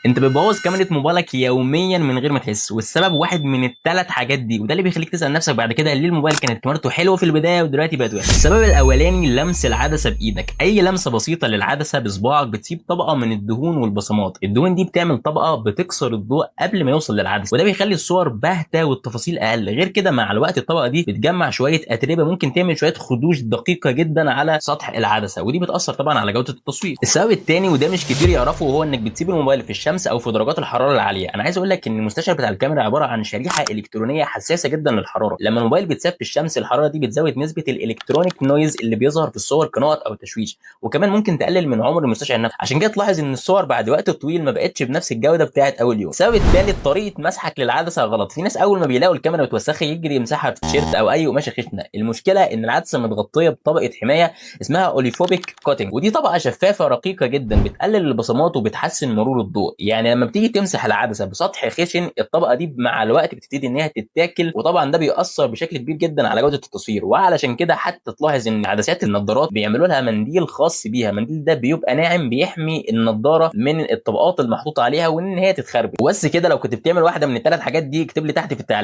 انت بتبوظ كاميرا موبايلك يوميا من غير ما تحس، والسبب واحد من الثلاث حاجات دي، وده اللي بيخليك تسال نفسك بعد كده ليه الموبايل كانت كاميرته حلوة في البداية ودلوقتي بقت وحشة. السبب الاولاني لمس العدسة بايدك. اي لمسه بسيطة للعدسه بصباعك بتسيب طبقه من الدهون والبصمات. الدهون دي بتعمل طبقه بتكسر الضوء قبل ما يوصل للعدسه، وده بيخلي الصور باهته والتفاصيل اقل. غير كده مع الوقت الطبقة دي بتجمع شوية اتربه، ممكن تعمل شوية خدوش دقيقة جدا على سطح العدسه، ودي بتاثر طبعا على جوده التصوير. السبب الثاني، وده مش كتير يعرفه، وهو انك بتسيب الموبايل في الشمس او في درجات الحرارة العالية. انا عايز اقول لك ان المستشعر بتاع الكاميرا عبارة عن شريحة الكترونية حساسة جدا للحرارة. لما الموبايل بيتساب في الشمس، الحرارة دي بتزود نسبه ال electronic noise اللي بيظهر في الصور كنقط او تشويش، وكمان ممكن تقلل من عمر المستشعر نفسه. عشان كده تلاحظ ان الصور بعد وقت طويل ما بقتش بنفس الجودة بتاعت اول يوم. السبب الثالث طريقه مسحك للعدسه غلط. في ناس اول ما بيلاقوا الكاميرا متوسخه يجري يمسحها في تيشيرت او اي قماشة خشنه. المشكلة ان العدسة متغطيه بطبقه حماية اسمها oleophobic coating، ودي طبقه شفافة رقيقه جدا بتقلل البصمات وبتحسن مرور الضوء. يعني لما بتيجي تمسح العدسة بسطح خشن، الطبقة دي مع الوقت بتبتدي انها تتاكل، وطبعا ده بيأثر بشكل كبير جدا على جوده التصوير. وعلشان كده حتى تلاحظ ان عدسات النظارات بيعملوا لها منديل خاص بيها. المنديل ده بيبقى ناعم بيحمي النظارة من الطبقات المحطوطه عليها وان هي تتخربش. وبس كده، لو كنت بتعمل واحدة من الثلاث حاجات دي اكتب لي تحت في التعليقات.